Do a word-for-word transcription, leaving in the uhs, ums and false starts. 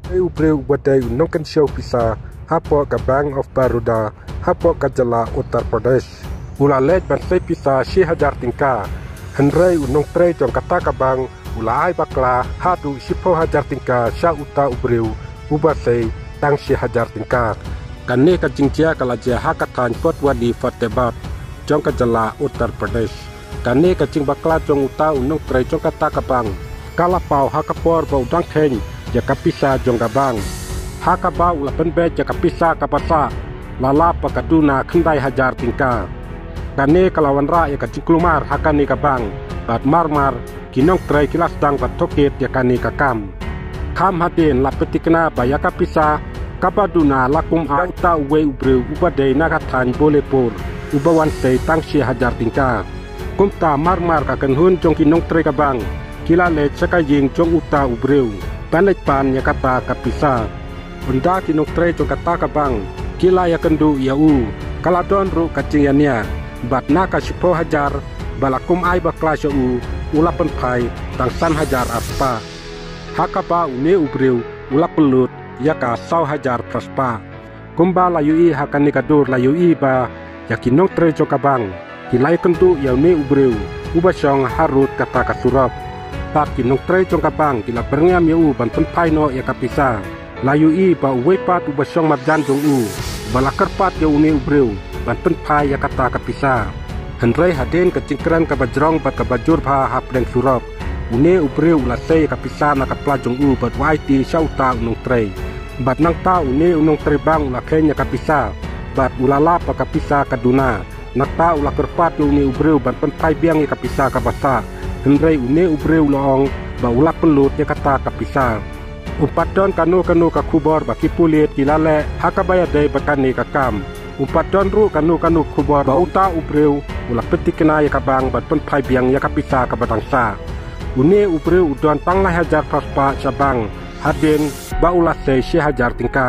Hynrei u briew uba dei u nongkynshew pisa hapoh ka Bank of Baroda hapoh ka jylla Uttar Pradesh u la leit ban sei pisa shi hajar tyngka. Hynrei u nongtrei jong kata ka bank u la ai bakla haduh shiphew hajar tyngka sha uta u briew uba sei tang shi hajar tyngka. Kane ka jingjia ka la jia ha ka thaiñ Kotwali Fatehpur jong ka jylla Uttar Pradesh. Kane ka jingbakla jong uta u nongtrei jong kata ka bank ka la paw ha ka por ba u dang kheiñ ïa ka pisa jong ka bank. Ha kaba u la pynbeit ïa ka pisa kaba sah, la lap ba ka duna khyndai hajar tyngka. Kane ka la wanrah ïa ka jingkulmar ha kane ka bank bad marmar ki nongtrei ki la sdang ban tohkit ïa kane ka kam. Kham hadien la pynthikna ba ïa ka pisa kaba duna la kum ai uta uwei u briew uba dei na ka thaiñ Bolpur uba wan sei tang shi hajar tyngka. Kumta marmar ka kynhun jong ki nongtrei ka bank ki la leit sha ka ïing jong uta u briew ban leit pan ïa kata ka pisa. Ynda ki nongtrei jong kata ka bank ki la ïakynduh ïa u, ka la don ruh ka jingïania bad na ka shiphew hajar ba la kum ai bakla sha u, u la pynphai tang san hajar arspah. Ha kaba une u briew u la pynlut ïa ka saw hajar phra spah. Kumba la ïohi ha kane ka dur la ïohi ba ïa ki nongtrei jong ka bank ki la ïakynduh ïa une u briew uba shong harud kata ka surok. Bad ki nongtrei jong ka bank ki la byrngem ïa u ban pynphai noh ïa ka pisa. La ïohi ba uwei pat uba shong marjan jong u ba la kyrpad ïa une u briew ban pynphai ïa kata ka pisa. Hynrei hadien ka jingkren kaba jrong bad kaba jur bha hapdeng surok, une u briew u la sei ïa ka pisa na ka pla jong u bad u aiti sha uta u nongtrei. Bad nangta une u nongtrei bank u la kheiñ ïa ka pisa bad u la lap ba ka pisa ka duna. Nangta u la kyrpad ïa une u briew ban pynphai biang ïa ka pisa kaba sah. Hynrei une u briew u la ong ba u la pynlut ïa kata ka pisa. Um pat don kano kano ka khubor ba ki pulit ki la leh ha kaba ïadei bad kane ka kam. Um pat don ruh kano kano khubor ba uta u briew u la pynthikna ïa ka bank ban pynphai biang ïa ka pisa kaba dang sah. Une u briew u don tang lai hajar phra spah sha bank hadien ba u la sei shi hajar tyngka.